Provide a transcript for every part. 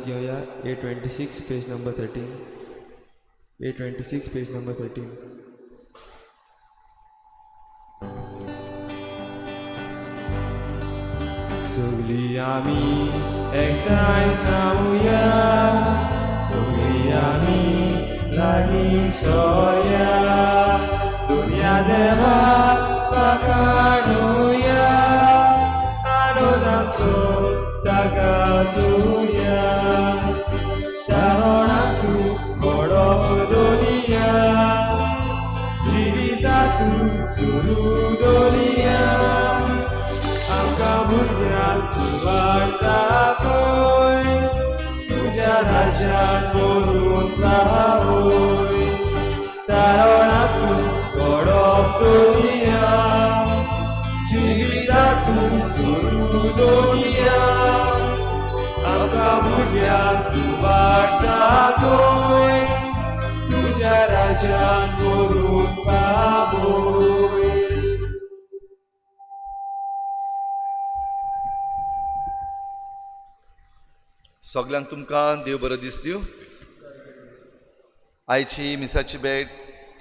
घेवया 826 page number 13. 826 page number 13. सगळी आमी एकठांय जावया, सगळी आमी लागीं सोया, दुनिया देवा वाखाणुया, आनंद आमचो ताका जुया. तारणांतू घडप दुनिया, जिवितांतू चलू दुनिया, आमकां भुरग्यांक तूं वाट दाखय, तुज्या राज्यान व्हरून पावय. तारणांतू घडप दुनिया, जिवितांतू सुरू दुनिया, आमकां भुरग्यांक तूं वाट दाखय, तुज्या राज्यान व्हरून पावय. सगल्यांक तुमकां देव बरो दीस दिवं. आयची मिसाची भेट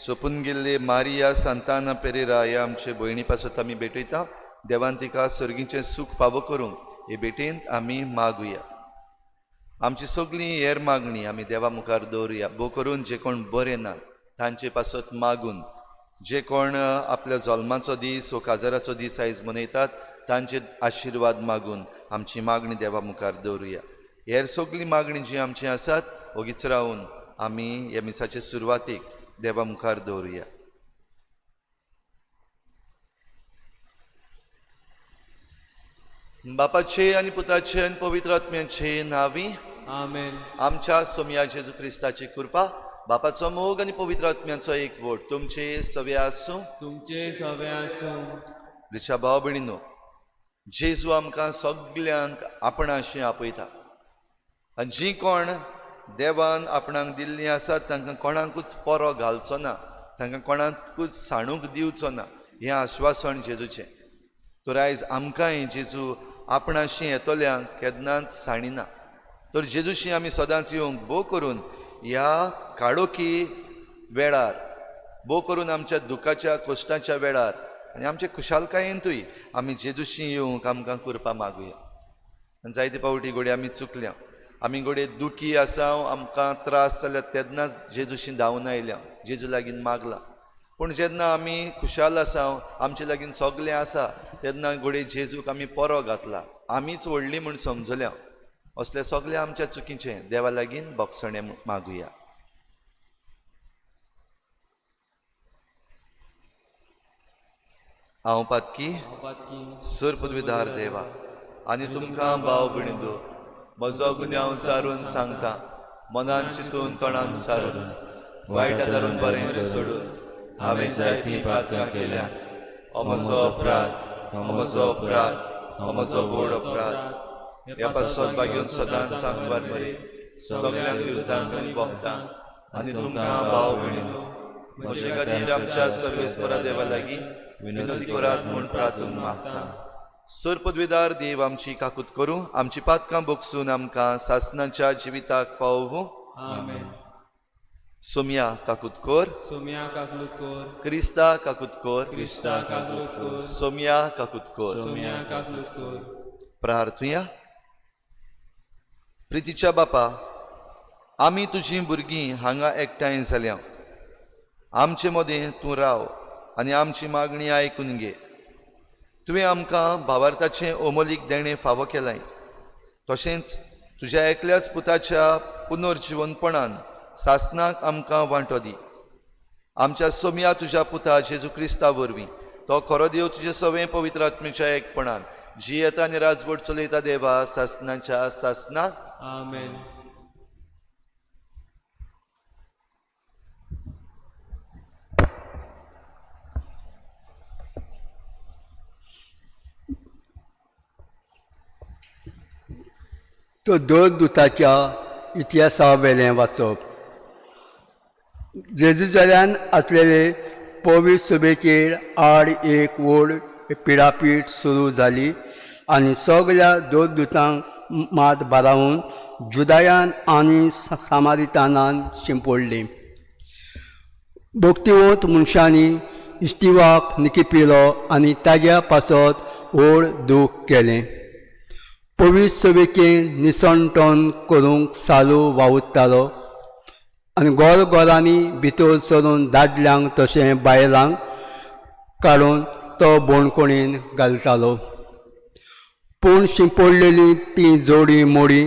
सोंपून गेल्ले मारिया सांताना पेरेरा ह्या आमचे भयणी पासत आमी भेटयता. देवान तिका सर्गीचें सूख फावो करूंक हे भेटेंत आमी मागुया. आमची सगळीं हेर मागणी आमी देवा मुखार दवरुया. भोव करून जे कोण बरे ना तांचे पासत मागून, जे कोण आपल्या जल्माचो दीस वो काजाराचो दीस आयज मनयतात तांचे आशिर्वाद मागून आमची मागणी देवा मुखार दवरुया. हेर सगळीं मागणी जी आमची आसात ओगीच रावन आमी ह्या मिसाचे सुरवातीक देवा मुखार दवरुया. बापाचे आनी पुताचे आनी पवित्र आत्म्याचे नांवी आमेन. आमच्या सोमया जेजू क्रिस्ताची कृपा, बापाचो मोग आनी पवित्र आत्म्याचो एकवट तुमचे सवे आसूं. तुमचे सवे आसूं. रिचा भाव भयणीनो, जेजू आमकां सगल्यांक आपणाशी आपयता आनी जीं कोण देवान आपणाक दिल्लीं आसात तांकां कोणाकूच पोरो घालचो ना, तांकां कोणाकूच सांडूंक दिवचो ना, हें आश्वासन जेजूचें. तर आयज आमकांय जेजू आपणाशी येतल्यांक केन्नाच सांडिना. तर जेजूशी आमी सदांच येवंक, भोव करून ह्या काळोखी वेळार, भोव करून आमच्या दुखाच्या कश्टाच्या वेळार आनी आमचे खुशालकायेंतूय आमी जेजूशी येवंक आमकां कृपा मागुया. आनी जायते फावटी घडये आमी चुकल्या, आमी घडये दुखी आसा, आमकां त्रास जाल्यात तेन्नाच जेजूशी धांवून आयल्या, जेजू लागीं मागला. पूण जेन्ना आमी खुशाल आसा, आमचे लागीं सगलें आसा, तेन्ना घडये जेजूक आमी पोरो घातला, आमीच व्हडली म्हूण समजल्या. असल्या सगल्या आमच्या चुकीचें देवा लागीं भोगसणें मागुया. हांव पातकी सर पदवीधार देवा आनी तुमकां भाव भयणींनो म्हजो गुन्यांव चारून सांगता, मनान चिंतून तोंडान सारून वायट धरून बरें सोडून हांवें जायतीं पातकां केल्यात. हो म्हजो अपराध, हो म्हजो अपराध, हो म्हजो व्हड अपराध. ह्या पासत बागेवन सदांच सांगवार मरे सगल्यांक युद्धांक आनी भोगतांक आनी तुमकां भाव भयणींनो म्हजे खातीर आमच्या सर्वेस्परा देवा लागीं विनोदी करात म्हूण प्रार्थून मागता. सर पदवीदार देव आमची काकूत करूं, आमची पातकां बोगसून आमकां सासनाच्या जिविताक पावोवं. आमेन. सोमया काकूत कर. सोमया काकलूत कोर. क्रिस्ता काकूत कर. क्रिस्ता काकलूत कोर. सोमया काकूत कर. सोमया काकलूत कोर. प्रार्थुया. प्रितीच्या बापा, आमी तुजीं भुरगीं हांगा एकठांय जाल्या, आमचे मदें तूं राव आनी आमची मागणी आयकून घे. तुवें आमकां भावार्थाचें अमोलीक देणें फावो केलां, तशेंच तुज्या एकल्याच पुताच्या पुनर्जिवनपणान सासनाक आमकां वांटो दी. आमच्या सोमया तुज्या पुता जेजू क्रिस्ता वरवीं, तो खरो देव तुजे सवें पवित्र आत्मेच्या एकपणान जियेता आनी राजवट चलयता देवा सासनाच्या सासनाक. आमेन. तो दोन दुताच्या इतिहासा वेलें वाचप. जेजुजाल्यान आसलेले पवित्र सभेचेर आड एक व्हड पिडापीड सुरू जाली आनी सगल्या दोन दुतांक मात भारावन जुदायान आनी सामारितानान शिंपडलीं. भक्तिवंत मनशांनी इश्तिवाक निकिपिलो आनी ताज्या पासत व्हड दूख केलें. पवित्र सभेचें निसणटण करूंक सालू वावुरतालो आनी घरघरांनी भितर सरून दादल्यांक तशें बायलांक काडून तो बोणकोणीन घालतालो. पूण शिंपडलेली ती जोडी मोडी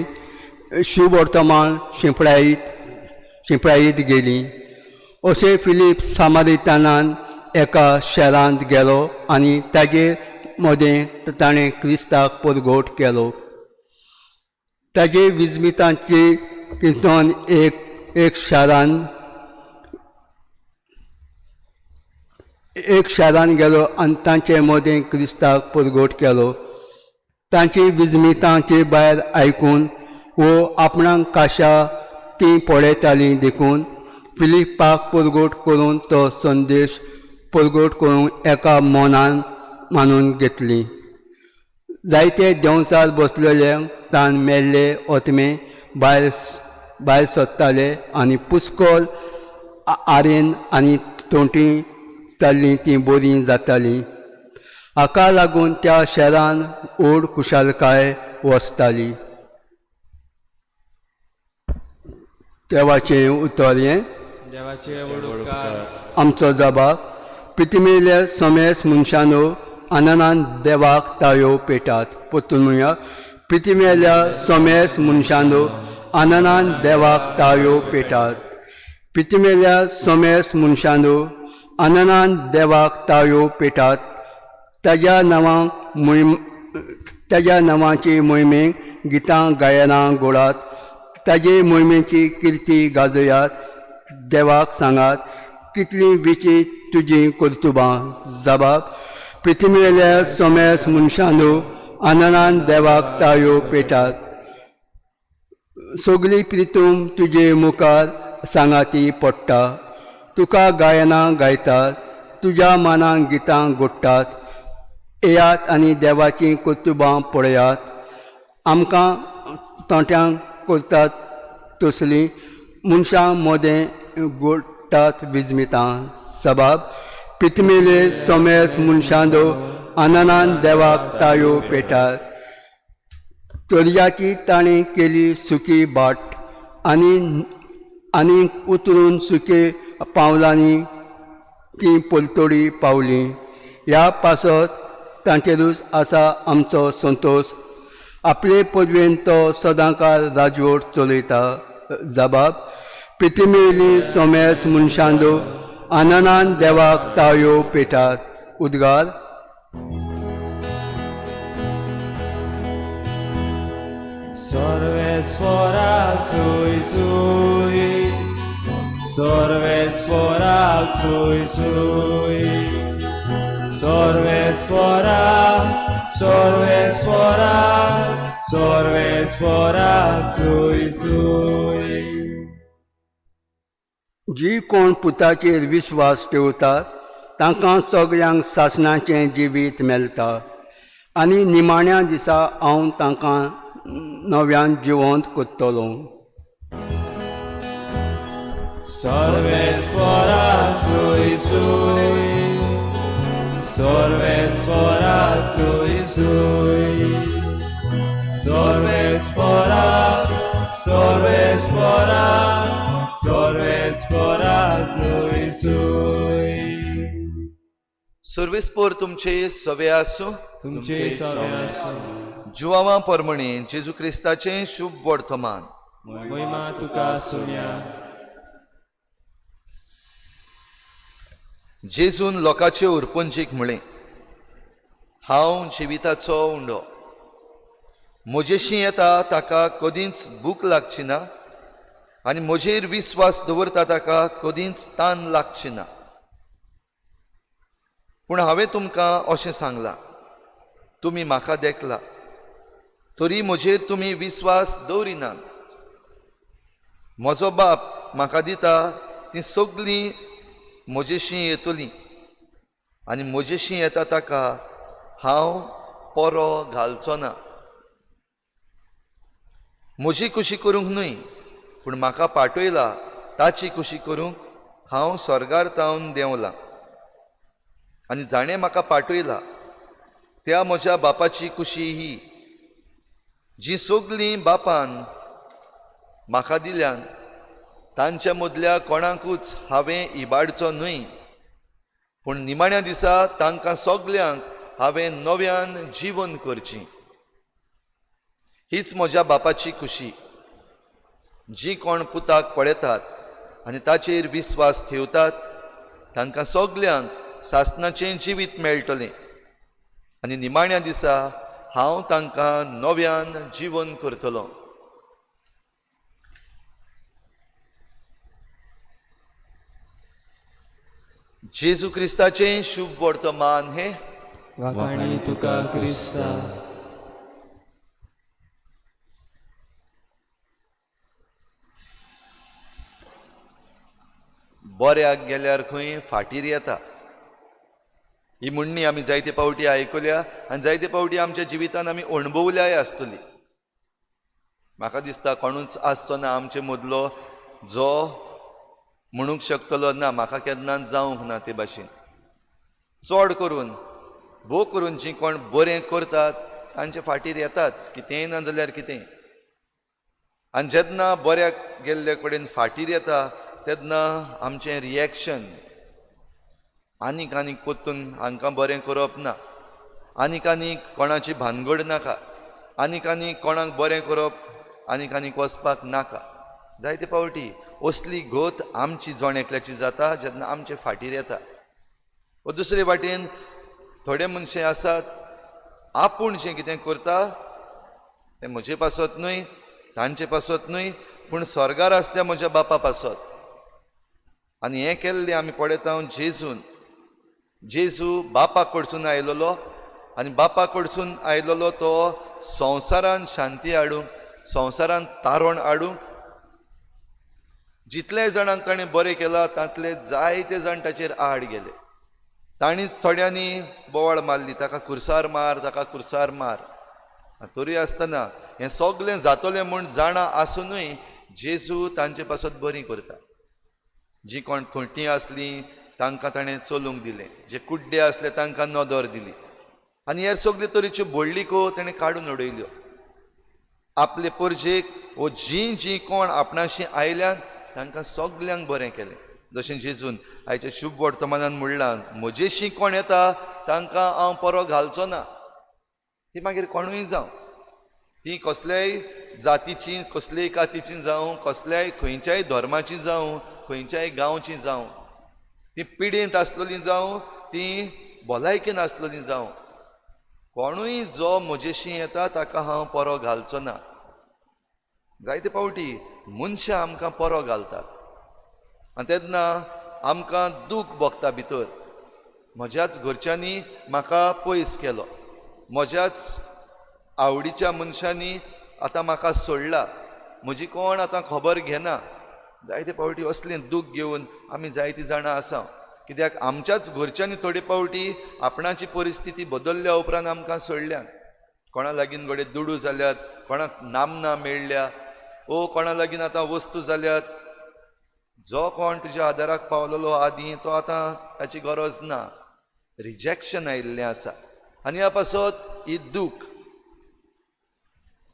शुभवर्तमान शिंपडायत गेली. अशें फिलीप सामारितानान एका शारांत गेलो आनी ताजे मदें ताणें क्रिस्ताक परगोट केलो. ताजे विजमितांची किर्तन एक शारान गेलो आनी तांचे मदें क्रिस्ताक परगोट केलो. तांची विजमितांची भायर आयकून वो आपणाक काशा ती पळयताली देखून फिलिपाक परगोट करून तो संदेश परगोट करून एका मनान मानून घेतली. जायते देंवचार बसलेले तान मेल्ले ओतमे भायर सोदताले आनी पुस्कोल आरेन आनी तोंटी जाल्लीं तीं बरीं जातालीं. हाका लागून त्या शहरान व्हड खुशालकाय वसताली. देवाचें उतर हें. देवाचे व्हड उपकार. आमचो जबाब. पितमेल्या समेस मनशानो आनंदान देवाक ताळयो पेटात. परतून म्हणया. पितमेल्या समेस मनशानो आनंदान देवाक ताळयो पेटात. पितमेल्या समेस मनशानो आनंदान देवाक ताळयो पेटात. ताज्या नांवाची मोहिमेक गितां गायनां गोडात. ताजे मोहिमेची किर्ती गाजयात. देवाक सांगात कितली विची तुजी कर्तुबां. जबाब. पृथ्वीवेल्या सोमेस मनशानो आनंदान देवाक ताळयो पेटात. सगली प्रितूम तुजे मुखार सांगाती पडटा. तुका गायनां गायतात, तुज्या मानाक गितां गोडटात. येयात आनी देवाचीं कर्तुबां पळयात. आमकां तोंट्यांक करतात तसलीं मनशां मदें गोडटात विजमितां. सबाब. पितमेले सोमेस मनशांदो आनंदान देवाक ताळयो पेटात. दर्याची ताणें केली सुकी बाट आनी उतरून सुके पावलांनी ती पलतोडी पावली. ह्या पासत तांचेरूच आसा आमचो संतोश. आपले पदवेन तो सदांकाळ राजवट चलयता. जबाब. पितमेली सोमेस मनशांदो आनंदान देवाक ताळयो पेटात. उद्गार. सर्वेस्वराक सुय सुय, सर्वेस्वराक सुय सुय, सर्वेस्वराक, सर्वेस्वराक, सर्वेस्वराक सुय सुय. जी कोण पुताचेर विस्वास ठेवतात तांकां सगळ्यांक सासणाचें जिवीत मेळटा आनी निमाण्या दिसा हांव तांकां नव्यान जिवंत करतलो. सर्वेस्वराक सुय सुय, सर्वेस्वराक सुय सुय, सर्वेस्वराक, सर्वेस्वराक, सर्वेस्वराक सुय सुय. सर्वेस्पोर तुमचे सवे आसूं. तुमचे सवे आसूं. जुवावा परमणे जेजू क्रिस्ताचें शुभ वर्तमान. महिमा तुका सुन्या. जेजून लोकांचे उरपंजीक म्हळें, हांव जिविताचो उंडो. म्हजेशी येता ताका कदींच भूक लागची ना आनी म्हजेर विस्वास दवरता ताका कदींच तान लागची ना. पूण हांवें तुमकां अशें सांगलां, तुमी म्हाका देखला तरी म्हजेर तुमी विस्वास दवरिनात. म्हजो बाप म्हाका दिता तीं सगळीं म्हजेशी येतलीं आनी म्हजेशी येता ताका हांव परो घालचो ना. म्हजी खुशी करूंक न्हय, पूण म्हाका पाठयला ताची खुशी करूंक हांव स्वर्गार तावन देंवलां. आनी जाणें म्हाका पाठयला त्या म्हज्या बापाची खुशी ही, जी सगलीं बापान म्हाका दिल्यान तांच्या मदल्या कोणाकूच हांवें इबाडचो न्हय, पूण निमाण्या दिसा तांकां सगल्यांक हांवें नव्यान जिवन करची. हीच म्हज्या बापाची खुशी. जी कोण पुताक पळयतात आनी ताचेर विस्वास ठेवतात तांकां सगल्यांक सासणाचें जिवीत मेळटलें आनी निमाण्या दिसा हांव तांकां नव्यान जिवन करतलो. जेजू क्रिस्ताचें शुभ वर्तमान हें. वाखाणी तुका क्रिस्ता. बऱ्याक गेल्यार खंय फाटीर येता ही म्हणणी आमी जायते पावटी आयकल्या आनी जायते पावटी आमच्या जिवितान आमी अणभवल्याय आसतली. म्हाका दिसता कोणूच आसचो ना आमचे मदलो जो म्हणूंक शकतलो ना म्हाका केन्नाच जावंक ना ते भाशेन. चड करून भोव करून जीं कोण बरें करतात तांचे फाटीर येताच, कितेंय ना जाल्यार कितें. आनी जेन्ना बऱ्याक गेल्ले कडेन फाटीर येता तेन्ना आमचें रिएक्शन आनीक आनीक परतून हांकां बरें करप ना, आनीक आनीक कोणाची भानगड नाका, आनीक आनीक कोणाक बरें करप, आनीक आनीक वचपाक नाका. जायते पावटी असली गत आमची जण एकल्याची जाता जेन्ना आमचे फाटीर येता. व दुसरे वाटेन थोडे मनशे आसात आपूण जें कितें करता तें म्हजे पासत न्हय, तांचे पासत न्हय, पूण स्वर्गार आसल्या म्हज्या बापा पासत. आनी हें केल्लें आमी पळयता जेजून. जेजू बापा कडसून आयलेलो आनी बापा कडसून आयलेलो तो संवसारान शांती हाडूंक, संवसारान तारण हाडूंक. जितले जाणांक ताणें बरें केलां तांतले जायते जाण ताचेर आड गेले. ताणीच थोड्यांनी बोवाळ मारली, ताका कुर्सार मार, ताका कुर्सार मार. तरी आसतना हें सगलें जातलें म्हूण जाणा आसुनूय जेजू तांचे पासत बरी करता. जी कोण खोंटी आसली तांकां ताणें चलूंक दिलें, जे कुड्डे आसले तांकां नदर दिली आनी हेर सगळे तरेच्यो बोडलिको ताणें काडून उडयल्यो. आपले परजेक वो जीं जीं कोण आपणाशी आयल्यान तांकां सगल्यांक बरें केलें. जशें जेजून आयच्या शुभ वर्तमानान म्हणलां, म्हजेशी कोण येता तांकां हांव परो घालचो ना. ती मागीर कोणूय जावं, ती कसल्याय जातीची, कसलेय कातीची जावं, कसल्याय खंयच्याय धर्माची जावं, खंयच्याय गांवची जावं, ती पिडेंत आसलेली जावं, ती भलायकेन आसलेली जावं, कोणूय जो म्हजेशी येता ताका हांव परो घालचो ना. जायते पावटी मनशां आमकां परो घालतात आनी तेन्ना आमकां दूख भोगता भितर. म्हज्याच घरच्यांनी म्हाका पयस केलो, म्हज्याच आवडीच्या मनशांनी आतां म्हाका सोडला, म्हजी कोण आतां खबर घेना. जायते पावटी असलें दूख घेवन आमी जायतीं जाणां आसा, कित्याक आमच्याच घरच्यांनी थोडे पावटी आपणाची परिस्थिती बदलल्या उपरांत आमकां सोडल्या. कोणा लागीं घडये दुडू जाल्यात, कोणाक नामना मेळ्ळ्या, ओ कोणा लागीं आतां वस्तू जाल्यात. जो कोण तुज्या आदाराक पावलेलो आदीं तो आतां ताची गरज ना, रिजेक्शन आयिल्लें आसा. आनी ह्या पासत ही दूख.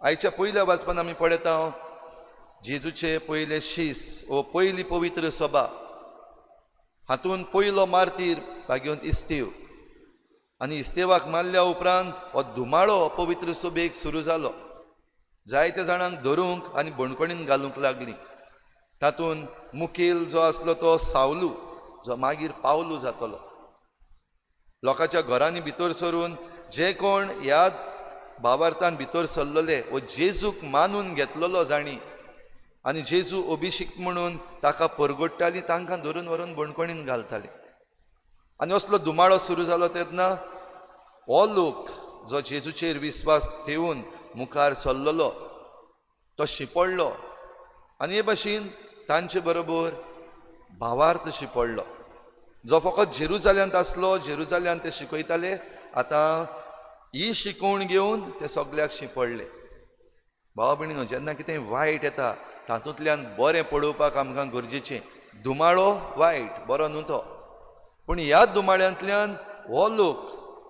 आयच्या पयल्या वाचपान आमी पळयता जेजूचे पयले शीस ओ पयली पवित्र सभा, हातून पयलो मार्तीर भाग्यवंत इस्तेव. आनी इस्तेवाक मारल्या उपरांत हो धुमाळो पवित्र सभेक सुरू जालो. जायते जाणांक धरूंक आनी बणकणीन घालूंक लागली. तातूंत मुखेल जो आसलो तो सावलू, जो मागीर पावलू जातलो. लोकांच्या घरांनी भितर सरून जे कोण ह्या भावार्थान भितर सरलेले वो जेजूक मानून घेतलेलो जाणी आनी जेजू अभिषिक्त म्हणून ताका परगोडटाली, तांकां धरून व्हरून बणकणीन घालताली. आनी असलो धुमाळो सुरू जालो तेन्ना हो लोक जो जेजूचेर विस्वास ठेवून मुखार सरलेलो तो शिंपडलो आनी हे भाशेन तांचे बरोबर भावार्थ शिंपडलो. जो फकत जेरुजाल्यांत आसलो, जेरुजाल्यांत ते शिकयताले, आतां ही शिकवण घेवन ते सगल्याक शिंपडले. भावा भयणीनो, जेन्ना कितें वायट येता तातूंतल्यान बरें पळोवपाक आमकां गरजेचें. धुमाळो वायट बरो न्हू तो, पूण ह्या धुमाळ्यांतल्यान हो लोक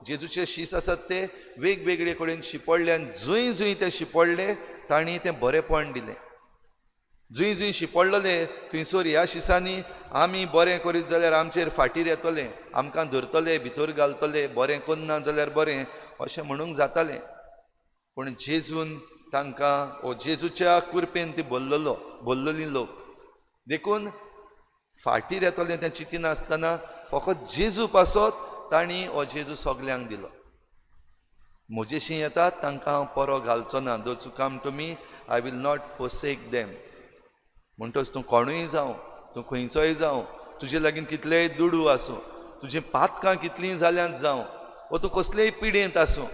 जेजूचे शीस आसात ते वेगवेगळे कडेन शिंपडले आनी जंय जंय ते शिंपडले तांणी तें बरेंपण दिलें. जंय जंय शिंपडलेले थंयसर ह्या शिसांनी आमी बरें करीत जाल्यार आमचेर फाटीर येतले, आमकां धरतले, भितर घालतले, बरें करना जाल्यार बरें अशें म्हणूंक जातालें. पूण जेजून तांकां ओ जेजूच्या कृपेन ती भरलेली लोक, देखून फाटीर येतलें तें चिंतिनासतना फकत जेजू पासत तांणी हो जेजू सगल्यांक दिलो. म्हजेशी येतात तांकां हांव परो घालचो ना. Those who come to me I will not forsake them. म्हणटच तूं कोणूय जावं, तूं खंयचोय जावं, तुजे लागीं कितलेय दुडू आसूं, तुजीं पातकां कितलीं जाल्यांत जावं, वो तूं कसलेय पिडेंत आसूं,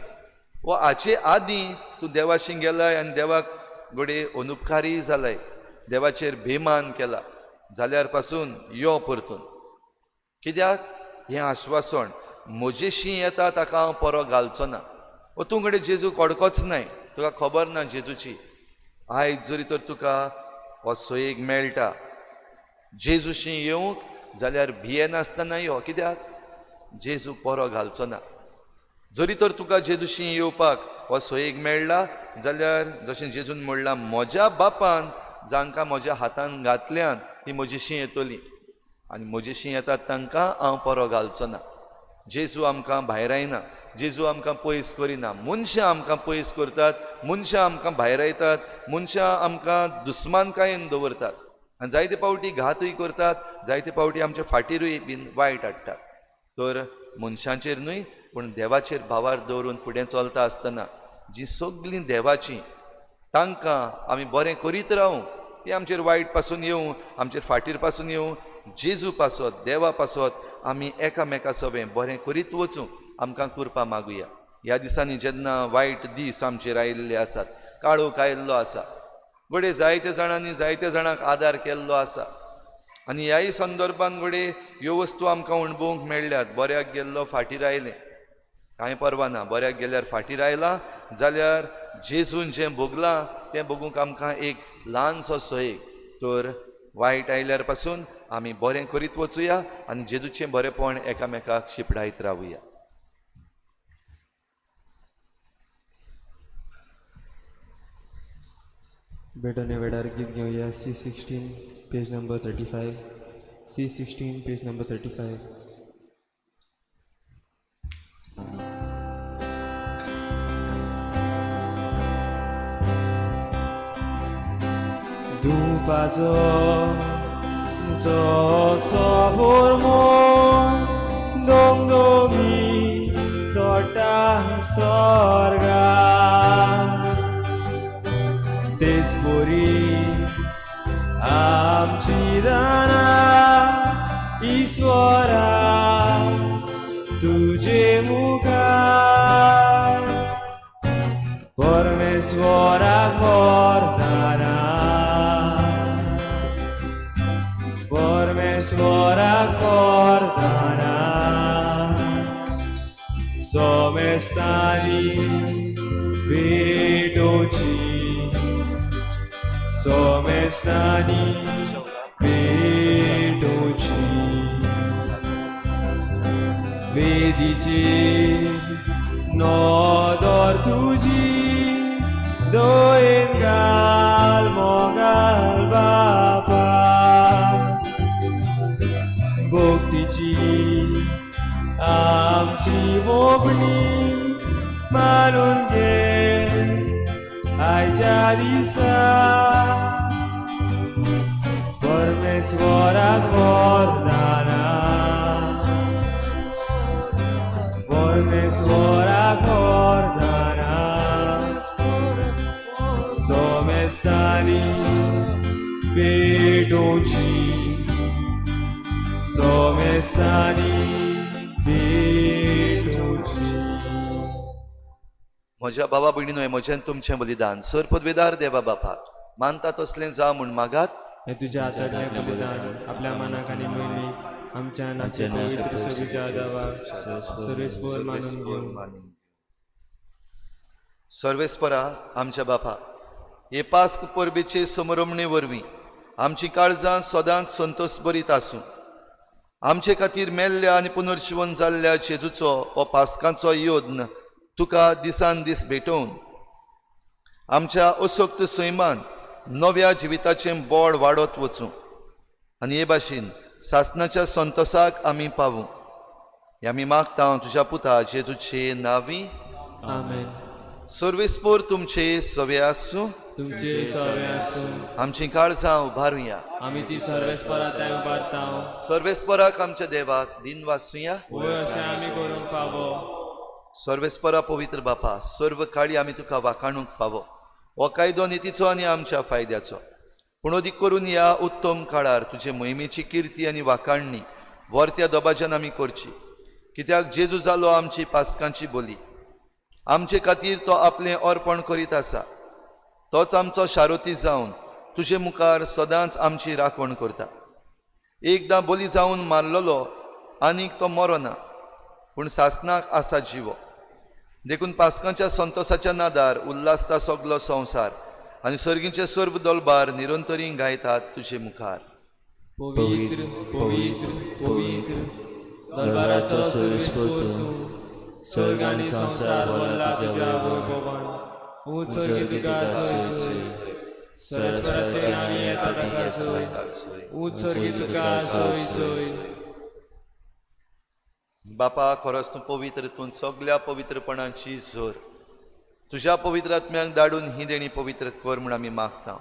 वो हाचे आदीं तूं देवाशी गेलाय आनी देवाक घडये अनुपकारी जालाय, देवाचेर बेमान केला जाल्यार पासून यो परतून. कित्याक हें आश्वासन, म्हजेशी येता ताका हांव परो घालचो ना. वो तूं घडये जेजूक वळखोच नाय, तुका खबर ना जेजूची, आयज जरी तर तुका हो सोयेक मेळटा जेजूशी येवंक जाल्यार भियेनासतना यो. कित्याक जेजू परो घालचो ना. जरी तर तुका जेजूशी येवपाक हो सोयेक मेळ्ळा जाल्यार जशें जेजून म्हणलां, म्हज्या बापान जांकां म्हज्या हातान घातल्यान ती म्हजेशी येतली आनी म्हजेशी येतात तांकां हांव परो घालचो ना. जेजू आमकां भायरायना, जेजू आमकां पयस करिना. मनशां आमकां पयस करतात, मनशां आमकां भायरायतात, मनशां आमकां दुस्मानकायेन दवरतात आनी जायते फावटी घातूय करतात, जायते फावटी आमच्या फाटीरूय बीन वायट हाडटात. तर मनशांचेर न्हय पूण देवाचेर भावार दवरून फुडें चलता आसतना जीं सगलीं देवाचीं तांकां आमी बरें करीत रावूंक, ती आमचेर वायट पासून येवं, आमचेर फाटीर पासून येवं, जेजू पासत देवा पासत आमी एकामेका सवें बरें करीत वचूंक आमकां कृपा मागुया. ह्या दिसांनी जेन्ना वायट दीस आमचेर आयिल्ले आसात, काळोख आयिल्लो आसा, घडये जायते जाणांनी जायते जाणांक आदार केल्लो आसा आनी ह्याय संदर्भान घडये ह्यो वस्तू आमकां अणभवूंक मेळ्ळ्यात. बऱ्याक गेल्लो फाटीर आयलें, कांय पर्वा ना, बऱ्याक गेल्यार फाटीर आयला जाल्यार जेजून जें भोगलां तें भोगूंक आमकां एक ल्हानसो सयेक. तर वायट आयल्यार पासून आमी बरें करीत वचुया आनी जेजूचें बरेंपण एकामेकाक शिंपडायत रावया. भेटवणे वेळार गीत घेवया. C16 page number 35. C16 page number 35. धुपाचो जसो मोन दोंगोमी चडटा स्वर्गा, तेच परी आमची दाना ईश्वरा तुजे मुखार, परमेश्वराक वरदाना, परमेश्वराक वरदाना, सोमेस्तानी भेटोवची, सोमेस्तानी भेटोवची, वेदीची नदर तुजी दयेन घाल मोगाल बापा, भक्तीची आमची मोपणी मानून घे आयच्या दिसा, परमेश्वराक वरदाना, परमेश्वराक वरदाना, सोमेस्तानी भेटोवची, सोमेस्तानी भेटोवची. म्हज्या बाबा भयणीनो, हें म्हजें तुमचें बलिदान सर पदवेदार देवा बापाक मानता तसलें जावं म्हूण मागात. हें तुज्या हातांतलें बलिदान आपल्या मनाक आनी मोहिनीक आमच्या नाचे पवित्र सगळ्या देवाक सर्वेस्पर मानून घेवं. सर्वेस्परा आमच्या बापा, हे पास्क परबेचे समरमणे वरवीं आमची काळजां सदांच संतोष बरीत आसूं. आमचे खातीर मेल्ल्या आनी पुनर्जीवन जाल्ल्या जेजूचो हो पास्कांचो यत्न तुका दिसान दीस भेटोवन आमच्या असक्त सैमान नव्या जिविताचें बळ वाडत वचूं आनी हे भाशेन सासणाच्या संतोसाक आमी पावूं. हे आमी मागता तुज्या पुता जेजूचे नांवी. आमेन. सर्वेस्पोर तुमचे सवे आसूं. तुमचे सवे आसूं. आमची काळजां उबारुया. आमी ती सर्वेस्परा थंय उबारता. सर्वेस्पराक आमच्या देवाक दिन वाचुया. वय अशें आमी करूंक फावो. सर्वेस्परा पवित्र बापा, सर्व काळी आमी तुका वाखाणूंक फावो. हो कायदो नितीचो आनी आमच्या फायद्याचो, पूण अदीक करून ह्या उत्तम काळार तुजे मोहिमेची किर्ती आनी वाखाणणी वर्त्या दबाज्यान आमी करची. कित्याक जेजू जालो आमची पास्कांची बोली. आमचे खातीर तो आपलें अर्पण करीत आसा. तोच आमचो शारोती जावन तुजे मुखार सदांच आमची राखण करता. एकदां बोली जावन मारलेलो आनीक तो मरोना, पूण सासणाक आसा जिवो. देखून पास्कांच्या संतोसाच्या नादार उल्हासता सगलो संवसार आनी सर्गीचे सर्व दलबार निरंतरी गायतात तुजे मुखार. पवित्र पवित्र पवित्र दरबाराचो सर्वेस्पोर तूं, स्वर्ग आनी संवसार भरला तुज्या वैभवान. ऊंच स्वर्गी तुका सोय सोय, सर्वेस्पराचे नांवी येता ताका सोय. ऊंच स्वर्गी तुका सोय सोय. बापा, खरोच तूं पवित्र, तूं सगल्या पवित्रपणाची जोर. तुज्या पवित्र आत्म्यांक धाडून ही देणी पवित्र कर म्हूण आमी मागता.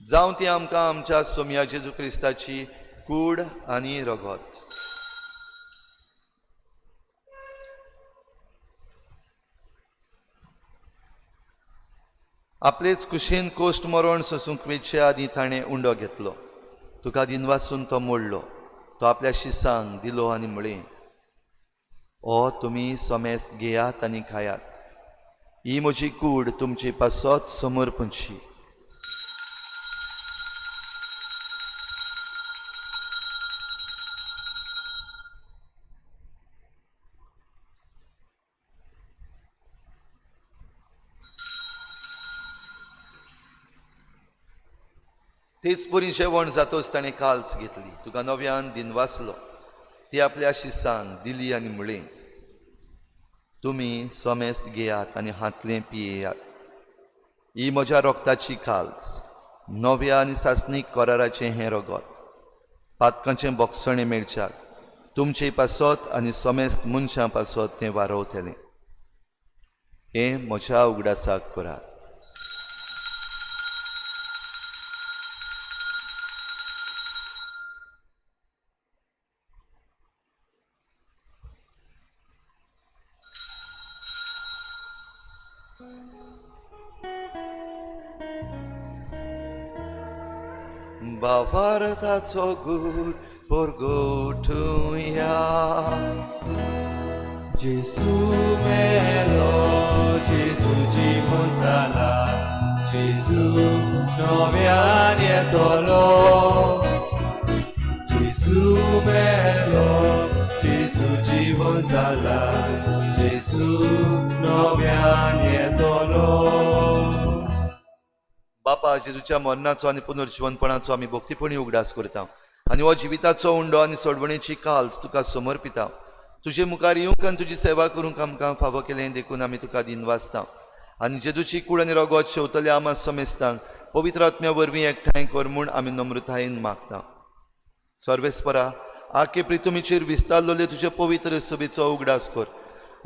जावं ती आमकां आमच्या सोमया जेजू क्रिस्ताची कूड आनी रगत. आपलेच कुशीन कोश्ट मरण सोसूंक वेचे आदीं ताणें उंडो घेतलो. तुका दिनवासून तो मोडलो. तो आपल्या शिसांक दिलो आनी म्हळें, ओ तुमी समेस्त घेयात आनी खायात. ही म्हजी कूड तुमची पासत समर्पणची. तेच परी जेवण जातोच ताणें काल्च घेतली. तुका नव्यान दिनवासलो. ती आपल्या शिसांक दिली आनी म्हळें, तुमी समेस्त घेयात आनी हातलें पियेयात. ही म्हज्या रोगताची काल्च, नव्या आनी सासणीक कराराचें हें रगत. पातकांचें बोगसणें मेळच्याक तुमचे पासत आनी समेस्त मनशां पासत तें वारवतलें. हें म्हज्या उगडासाक करात. बावार्थाचो गूढ परगटुया. जेसू मेलो, जेसू जिवन जाला, जेसू नव्यान येतलो. जेसू मेलो, जेसू जिवन जाला, जेसू नव्यान येतलो. बापा, जेजूच्या मरणाचो आनी पुनर्जिवनपणाचो आमी भक्तीपणी उगडास करता आनी हो जिविताचो उंडो आनी सोडवणेची काल्च तुका समर्पिता. तुजे मुखार येवंक आनी तुजी सेवा करूंक आमकां फावो केलें देखून आमी तुका दिनवासता. आनी जेजूची कूड आनी रगत शेवतल्या आमा समेस्तांक पवित्र आत्म्या वरवीं एकठांय कर म्हूण आमी नम्रतायेन मागता. सर्वेस्परा, आखे प्रितुमीचेर विस्तारलेले तुजे पवित्र सभेचो उगडास कर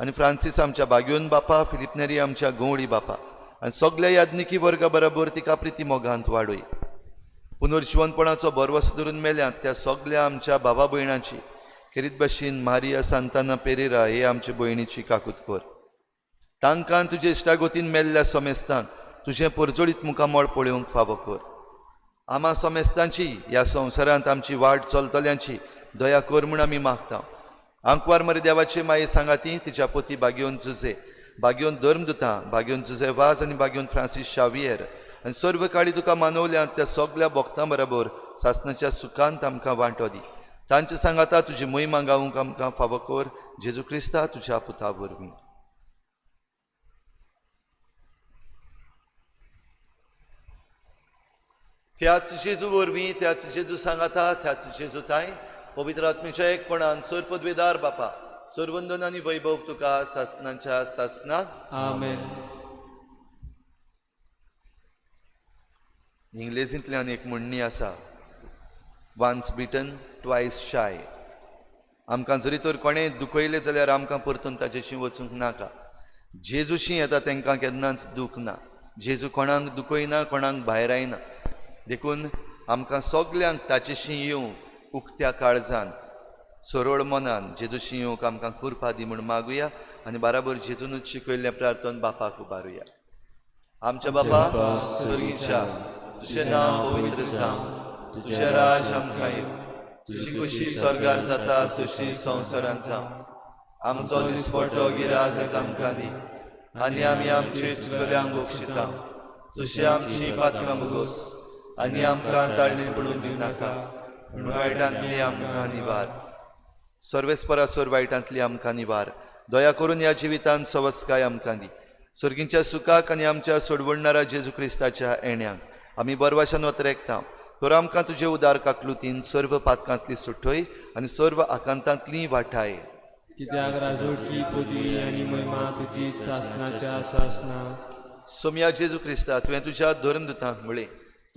आनी फ्रांसीस आमच्या बाग्योन बापा, फिलिपनेरी आमच्या गंवळी बापा आनी सगल्या याज्ञिकी वर्गा बराबर तिका प्रिती मोगांत वाडय. पुनर्जिवनपणाचो भरवस धरून मेल्यात त्या सगल्या आमच्या भावा भयणांची खेरीत भाशेन मारिया सांताना पेरेरा हे आमचे भयणीची काकूत कर. तांकां तुजे इश्टागोतीन मेल्ल्या समेस्तांक तुजें परजळीत मुखामळ पळोवंक फावो कर. आमा समेस्तांची ह्या संवसारांत आमची वाट चलतल्यांची दया कर म्हूण आमी मागता. आंकवार मरे देवाचे माये सांगाती तिच्या पोती बागेवन जुजे, बागेवन धर्मदुतां, बागेवन जुजे वाज आनी बागेवन फ्रांसीस शावियर आनी सर्व काळी तुका मानवल्यांत त्या सगल्या भक्तां बराबर सासणाच्या सुखांत आमकां वांटो दी. तांचे सांगाता तुजी मोहिमा गावूंक आमकां फावो कर. जेजू क्रिस्ता तुज्या पुता वरवीं. त्याच जेजू वरवीं, त्याच जेजू सांगाता, त्याच जेजू ताय पवित्र आत्मेच्या एकपणान सर पदवेदार बापा, सरवंदन आनी वैभव तुका सासनाच्या सासना. आमेन. इंग्लेजींतल्यान एक म्हणणी आसा, वन्स बिटन ट्वायस शाय. आमकां जरी तर कोणें दुखयलें जाल्यार आमकां परतून ताजेशी वचूंक नाका. जेजूशी येता तांकां केन्नाच दूख ना. जेजू कोणाक दुखयना, कोणाक भायर आयना. देखून आमकां सगल्यांक ताचेशी येवंक उक्त्या काळजान, सरळ मनान जेजूशी येवंक आमकां कृपा दी म्हूण मागुया आनी बाराबर जेजूनच शिकयल्लें प्रार्थन बापाक उबारुया. आमच्या बापा सर्गीच्या, तुजें नांव पवित्र जावं, तुजें राज आमकां येवं, तुजी खुशी स्वर्गार जाता तशी संवसारांत जावं. आमचो दिसपट्टो गिराज आयज आमकां दी आनी आमी आमचे चुकल्यांक बक्षिता तशी आमची पातकां भोगोस आनी आमकां ताळणी पडून दिवनाका, पूण वायटांतली आमकां निवार. सर्वेस्परासर वायटांतली आमकां निवार. दया करून ह्या जिवितांत सवस्काय आमकां दी. सर्गींच्या सुखाक आनी आमच्या सोडवणणारा जेजू क्रिस्ताच्या येण्याक आमी बरवाशान वतरेकता. तर आमकां तुजे उदार काकलुतीन सर्व पातकांतली सुटय आनी सर्व आकांतांतली वाठाय. कित्याक राजवटकी पदवी आनी महिमा तुजी सासनाच्या सासना. सोमया जेजू क्रिस्ता, तुवें तुज्या धर्मदुतांक म्हळें,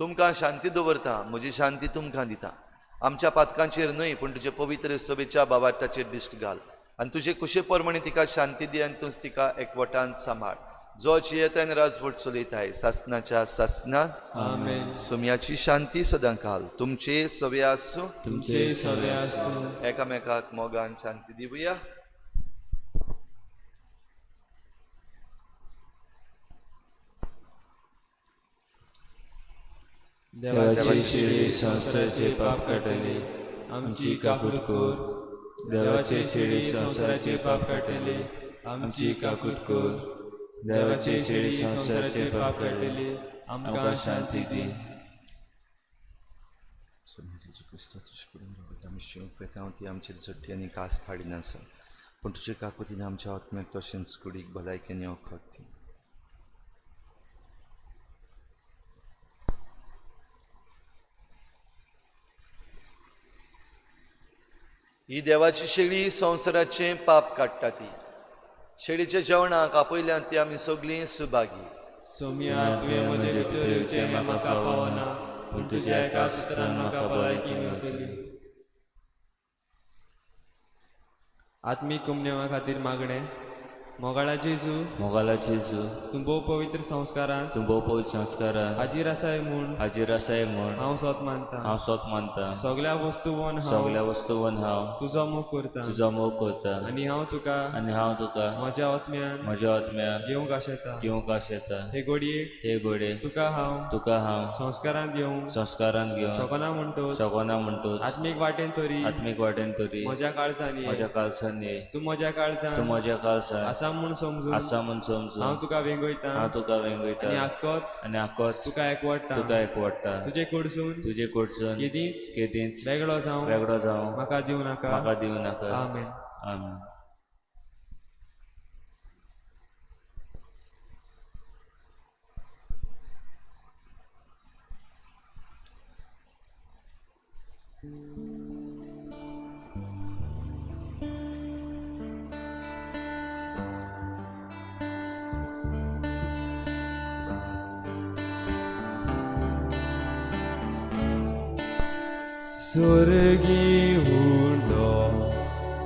तुमकां शांती दवरता, म्हजी शांती तुमकां दिता. आमच्या पातकांचेर न्हय पूण तुजे पवित्र सभेच्या बावाटाचेर दिश्ट घाल आनी तुजे कुशे प्रमाणे तिका शांती दी आनी तूंच तिका एकवटान सांबाळ, जो जियेता आनी राजवट चलयताय सासनाच्या सासना. आमेन. सोमयाची शांती सदां काल तुमचे सवे आसूं, तुमचे सवे आसूं. एकामेकाक मोगान शांती दिवया. देवाची शिळी संवसाराचे पाप काडटली, आमची काकूट कर. देवाचे शिळी संवसाराचे पाप काडटली, आमची काकूट कर. देवाचे शिळी संवसाराचे पाप काडटली, आमकां शांती दी. सोमया जेजू क्रिस्ता, तुजे कडेन रावता आमी शिवंक वेता ती आमचेर झट्टी आनी कास हाडिनासो, पूण तुजे काकुतीन आमच्या आत्म्याक तशेंच कुडीक भलायकेन वखद दी. ही देवाची शेळी संवसाराचें पाप काडटा ती शेळीच्या जेवणाक आपयल्यान ती आमी सगळीं सुभागी. सोमया, तुवें म्हजे भितर येवचें हें म्हाका पावना, पूण तुज्या एका सुत्रान म्हाका भलायकी मेळटली. आत्मीक कुमनेवा खातीर मागणें. मोगाळा जेजू, मोगाला जेजू, तूं भोव पवित्र संस्कारांत, तूं भोव पवित्र संस्कारांत हाजीर आसाय म्हूण हाजीर आसाय म्हूण हांव सोत मानता. हांव सोत मानता. सगल्या वस्तूवन हांव सगल्या वस्तूवन हांव तुजो मोग करता तुजो मोग करता आनी हांव तुका आनी हांव तुका म्हज्या आत्म्यान म्हज्या आत्म्यान घेवंक आशेता. घेवंक आशेता. हे घडयेक हे घोडे तुका हांव तुका हांव संस्कारांत घेवंक संस्कारांत घेवन शकना म्हणटोच शकना म्हणटोच आत्मीक वाटेन तरी आत्मीक वाटेन तरी म्हज्या काळजान ये. म्हज्या काळजान ये. तूं म्हज्या तूं काळजान म्हज्या काळजान आसा म्हूण समजून आसा म्हूण समजून हांव तुका वेंगयता हांव तुका वेंगयता आनी आक्कोच आनी आक्कोच तुका एकवटता. तुका एकवटता. तुजे कडसून तुजे कडसून केदींच केदींच वेगळो जावं वेगळो जावं म्हाका दिवं नाका. म्हाका दिवं नाका. आमेन. आमेन. स्वर्गी हुंडो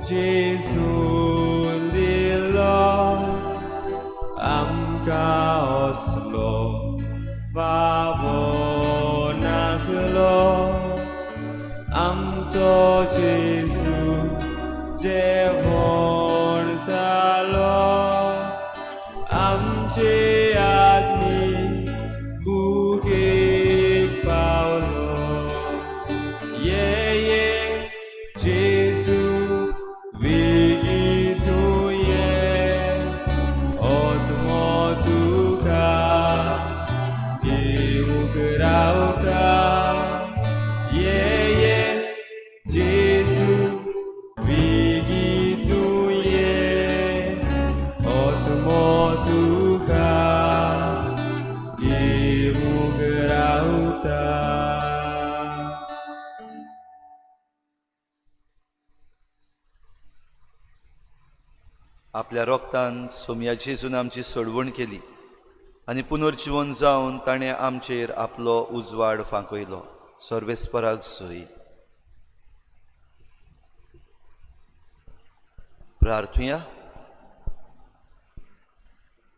जेजून दिलो आमकां असलो फावो नासलो, आमचो जेजू जेवण जालो, आमचे आदमी भुकेक पावलो. ये ये जेजू वेगीं तूं ये, आत्मो तुका घेवंक रावता. ये ये जेजू वेगीं आपल्या रोगतान सोमया जेजून आमची सोडवण केली आनी पुनर्जिवन जावन ताणें आमचेर आपलो उजवाड फांकयलो. सर्वेस्पराक सोय. प्रार्थुया.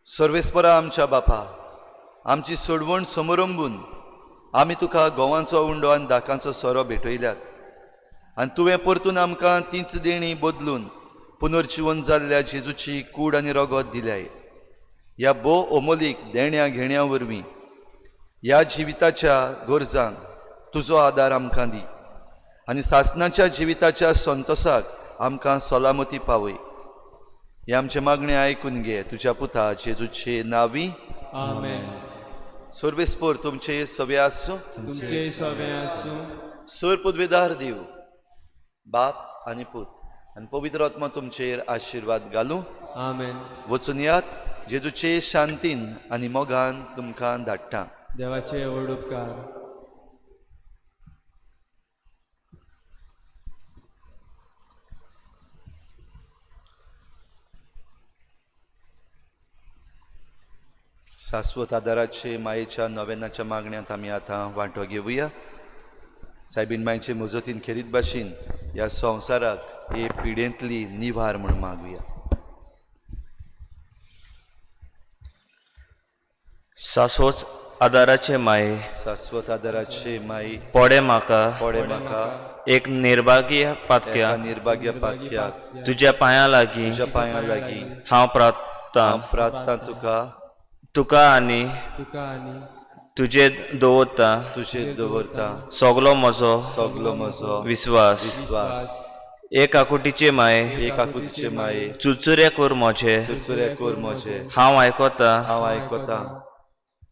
सर्वेस्परा आमच्या बापा, आमची सोडवण समरंबून आमी तुका गोवांचो उंडो आनी दाकांचो सोरो भेटयल्यात आनी तुवें परतून आमकां तींच देणी बदलून पुनर्जिवन जाल्ल्या जेजूची कूड आनी रगत दिल्याय. ह्या भोव अमोलीक देण्या घेण्या वरवीं ह्या जिविताच्या गरजांक तुजो आदार आमकां दी आनी सासणाच्या जिविताच्या संतोसाक आमकां सलामती पावय. हें आमचें मागणें आयकून घे तुज्या पुता जेजूचे नांवी. आमेन. सर्वेस्पोर तुमचे सवे आसूं. तुमचे सवे आसूं. सर पदवेदार देव बाप आनी पूत आनी पवित्र आत्मा तुमचेर आशिर्वाद घालूं. आमेन. वचून यात जेजूचे शांतीन आनी मोगान तुमकां धाडटा. देवाचे व्हड उपकार. शाश्वत आदाराचे मायेच्या नव्यानाच्या मागण्यांत आमी आतां वांटो घेवया. सायबीन मायचे मजतीन खेरीत भाशेन ह्या संवसाराक हे पिडेंतली निवार म्हूण मागुया. शाश्वत आदाराचे माये, शाश्वत आदाराचे माई, पडे म्हाका पडे म्हाका एक निर्भाग्य पातक्या, एका निर्भाग्य पातक्याक, तुज्या पांयां लागीं तुज्या पांयां लागीं हांव प्रार्थना हांव प्रार्थना तुका, तुका आनी तुका आनी तुजेर दवरता तुजेर दवरता सगलो म्हजो सगलो म्हजो विस्वास. विस्वास. एक आकुटीचे माये, एक आकुटीचे माये, चुरचुरे कर म्हजे, चुरचुरे कर म्हजे, हांव आयकता हांव आयकता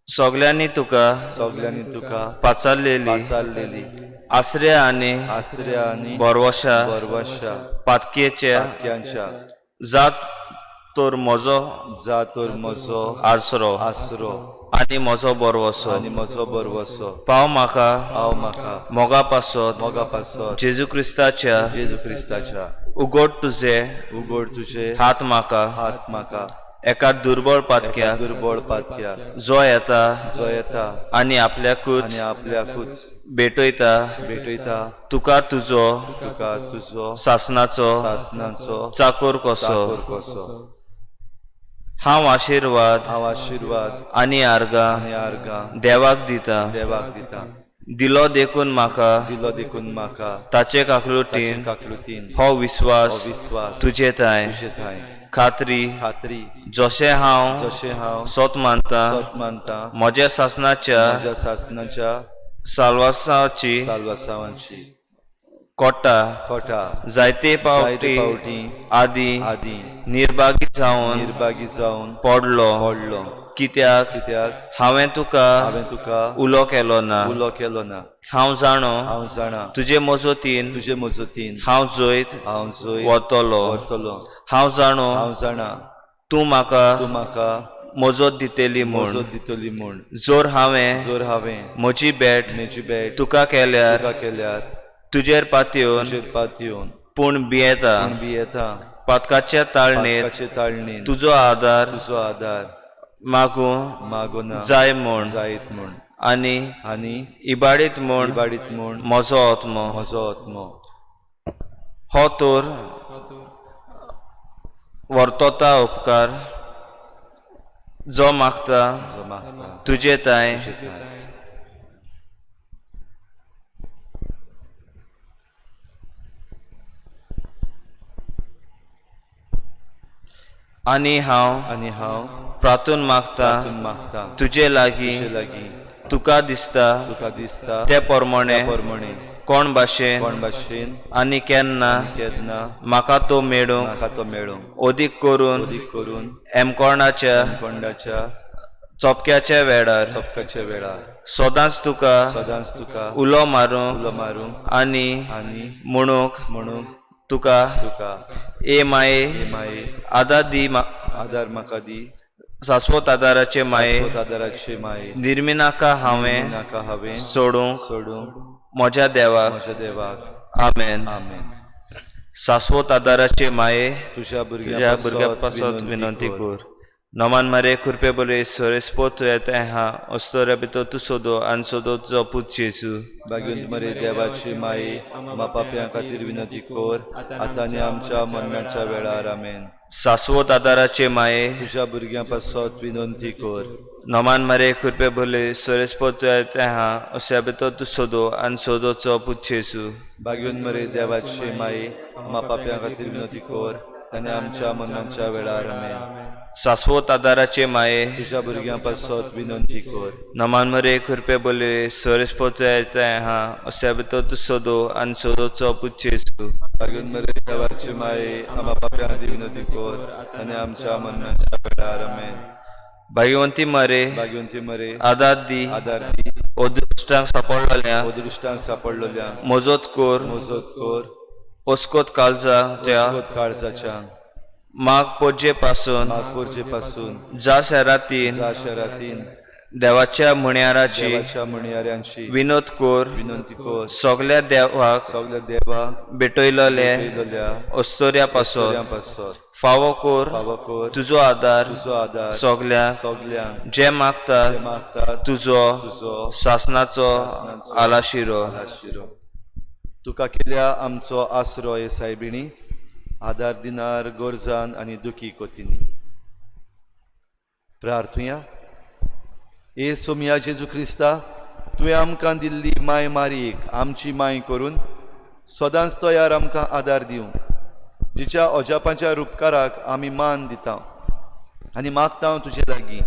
सगल्यांनी तुका सगल्यांनी तुका पाचारलेली पाचारलेली आसऱ्या आनी आसऱ्या आनी भरवशा बरवशा पातकेच्या पातक्यांच्या जात तर म्हजो जा तर म्हजो आसरो आसरो आनी म्हजो बरवसो. आनी म्हजो बरवसो. पाव म्हाका हांव म्हाका मोगा पासत मोगा पासत जेजू क्रिस्ताच्या जेजू क्रिस्ताच्या उगड तुजे उगड तुजे हात म्हाका हात म्हाका एका दुर्बळ एका पातक्याक दुर्बळ पातक्याक जो येता जो येता आनी आपल्याकूच आनी आपल्याकूच भेटयता भेटयता तुका तुजो तुका तुजो सासनाचो सासनाचो चाकोर कसो. चाकोर कसो. हांव आशिर्वाद हांव आशिर्वाद आनी आर्गां आनी आर्गां देवाक दिता. देवाक दिता. दिलो देखून म्हाका दिलो देखून म्हाका ताचे ताचे काकलुटीन काकलुतीन हो हो विस्वास विस्वास तुजे थांय तुजे थांय खात्री खात्री जशें हांव जशें हांव सोत मानता सत मानता म्हज्या सासनाच्या म्हज्या सासनाच्या साल्वासाची साल्वासावांची कोटा कोटा जायते जायते पावटी पावटी आदी आदी निर्भागी जावन निर्भागी जावन पडलो पडलो. कित्याक कित्याक हांवें तुका हांवें तुका उलो केलो ना. उलो केलो ना. हांव जाणो हांव जाणा तुजे मजतीन तुजे मजतीन हांव जैत हांव जैत वतलो. व्हरतलो. हांव जाणो हांव जाणा तूं म्हाका तूं म्हाका मजत दितली म्हूण. मजत दितली म्हूण. जर हांवें जर हांवें म्हजी भेट म्हजी भेट तुका केल्यार तुका केल्यार तुजेर पातयेवन तुजेर पातयेवन पूण भियेता पूण भियेता पातकाच्या ताळणेर पातकाचे ताळणेन तुजो आदार तुजो आदार मागूं मागोना जाय म्हूण जायत म्हूण आनी आनी इबाडीत म्हूण इबाडीत म्हूण म्हजो आत्मो म्हजो आत्मो. हो तर वर्तोता उपकार जो मागता जो मागता तुजे थांय तुजे थांय. आनी हांव आनी हांव प्रार्थून मागता तातूंत मागता तुजे लागीं तुजे लागीं तुका दिसता तुका दिसता ते प्रमाणे त्या प्रमाणे कोण भाशेन कोण भाशेन आनी केन्ना केन्ना म्हाका तो मेळूंक म्हाका तो मेळूंक अदीक करून अदीक करून एमकोर्णाच्या कोंडाच्या चोपक्याच्या वेळार चपकाच्या वेळार सदांच तुका सदांच तुका उलो मारूंक उलो मारूंक आनी आनी म्हणूंक म्हणूंक तुका तुका ए माये हे माये आदार दी आदार म्हाका दी शाश्वत आदाराचे माये शाश्वत आदाराचे माये निर्मिनाका हांवें नाका हांवें सोडूंक सोडूंक म्हज्या देवाक. म्हज्या देवाक. आमेन. आमेन. सास्वत आदाराचे माये, तुझ्या तुझ्या भुरग्यां भुरग्या पासत विनंती कर. नमान मारे खुरपे बोले सोरेस्पो तुवें हा अस्तोऱ्या भितर तूं सोदो आनी सोदो तुजो पूत जेजू. भाग्यवंत मरे देवाची माये, आम्हा पापयां खातीर विनंती कर, आतां आनी आमच्या मरणाच्या वेळार. आमेन. सास्वत आदाराचे माये, तुझ्या भुरग्यां पासत विनंती कर. नमान मारे खुरपे बोले सोरेस्पो तुवें हा अस्या भितर तूं सोदो आनी सोदो तुजो पूत जेजू. भाग्यवंत मरे देवाची माये, आम्हा पापयां खातीर विनंती कर, आनी आमच्या मरणाच्या वेळार. आमेन. सास्वत आदाराचे माये, तुझ्या भुरग्यां पासत विनंती कर. नमान मरे खुरपे बोले सोरेस्पो तुवें हा अस्या भितर तूं सोदो आनी सोदो तुजो पूत जेजू. भाग्यवंत मरे देवाची माये, आम्हा पापयां खातीर विनंती कर, आनी आमच्या मरणाच्या वेळार. आमेन. भाग्यवंती मरे, भाग्यवंती मरे, आदार दी, आदार दी, अदृश्टांक सापडलेल्या, अदृश्टांक सापडलेल्या, मजत कर, मजत कर, ओस्कोत काळजा त्या, वस्कोत काळजाच्या, माग पोजे पासून, नागपूरचे पासून, जा शहरातीन, जा शहरातीन, देवाच्या म्हणयाराची देवाच्या म्हणयाऱ्यांशी विनोद कर, विनंती कर, सगल्या देवाक सगल्या देवा भेटयलेले येयलेल्या अस्तोऱ्या पासत पासत फावो कर फावो कर तुजो आदार तुजो आदार सगल्या सगल्यांक जे मागतात जे मागतात तुजो तुजो सासनाचो सासणाचो आलाशिरो. आलाशिरो. तुका केल्या आमचो आसरो हे सायबिणी, आदार दिनार गरजान आनी दुखी कोतींनी. प्रार्थुया. ए सोमया जेजू क्रिस्ता, तुवें आमकां दिल्ली माय मारयेक आमची माय करून सदांच तयार आमकां आदार दिवंक, जिच्या अजापाच्या रुपकाराक आमी मान दिता आनी मागता तुजे लागीं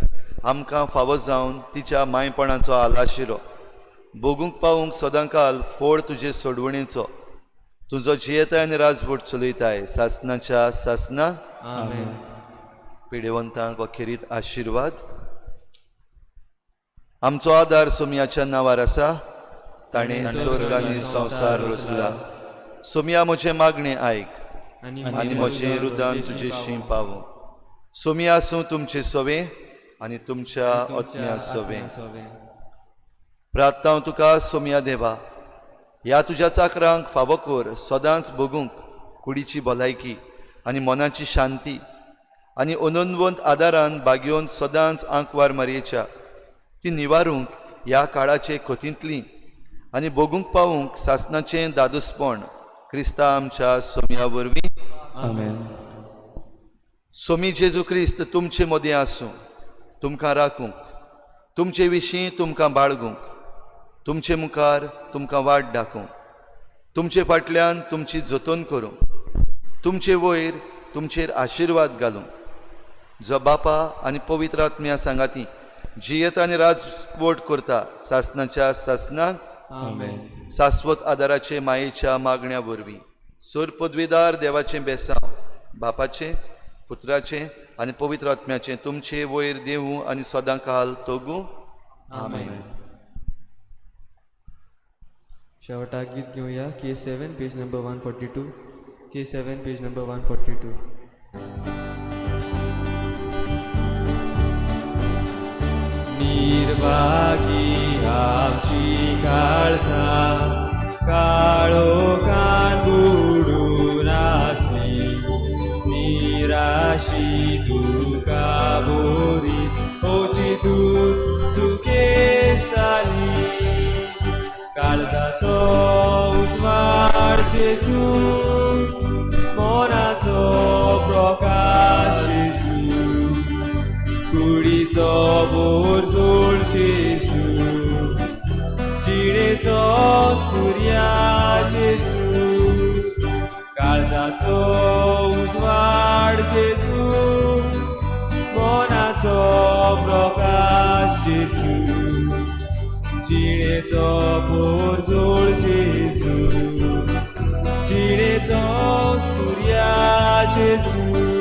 आमकां फावो जावन तिच्या मायपणाचो आलाशिरो भोगूंक पावूंक सदांकाल फोड तुजे सोडवणेचो. तुजो जियेताय आनी राजवट चलयताय सासनाच्या सासना. आमेन. पिडेवंतांक अखेरीत आशिर्वाद. आमचो आदार सोमयाच्या नांवार आसा, ताणें स्वर्ग आनी संवसार रचला. सोमया, म्हजें मागणें आयक आनी म्हजें रुदान तुजेशी पावूं. सोमया आसूं तुमचे सवे आनी तुमच्या आत्म्या सवे. प्रार्थना तुका सोमया देवा, ह्या तुज्या चाकरांक फावो कर सदांच भोगूंक कुडीची भलायकी आनी मनाची शांती आनी अनंतवंत आदारान बागयोवन सदांच आंकवार मारयेच्या ती निवारूंक ह्या काळाचे खतींतली आनी भोगूंक पावूंक सासनाचें दादूसपण क्रिस्ता आमच्या सोमया वरवीं. आमेन. सोमी जेजू क्रिस्त तुमचे मदीं आसूं, तुमकां राखूंक, तुमचे विशीं तुमकां बाळगूंक, तुमचे मुखार तुमकां वाट दाखोवंक, तुमचे फाटल्यान तुमची जतन करूंक, तुमचे वयर तुमचेर आशिर्वाद घालूंक, जो बापा आनी पवित्र आत्म्या सांगाती जियेत आनी राजवट करता सासनाच्या सासनाक. आमेन. सास्वत आदाराचे मायेच्या मागण्या वरवीं सर पदवीदार देवाचें बेसांव बापाचें, पुत्राचें आनी पवित्र आत्म्याचें तुमचे वयर देवूं आनी सदां काल तोगूं. आमेन. शेवटाक गीत घेवया. K7, page number 142. K7, page number 142. निर्भागी आमची काळजां काळोखान बुडून आसली, निराशी तुका बोरी ओचितूच सुके जाली. काळजाचो उजवाड जेजू, मनाचो प्रकाश जेजू, कुडीचो बोरजोळ जेजू, जिणेचो सुर्या जेजू. काळजाचो उजवाड जेजू, मनाचो प्रकाश जेजू, जिणेचो पोरजोळ जेजू, जिणेचो सुर्या जेजू.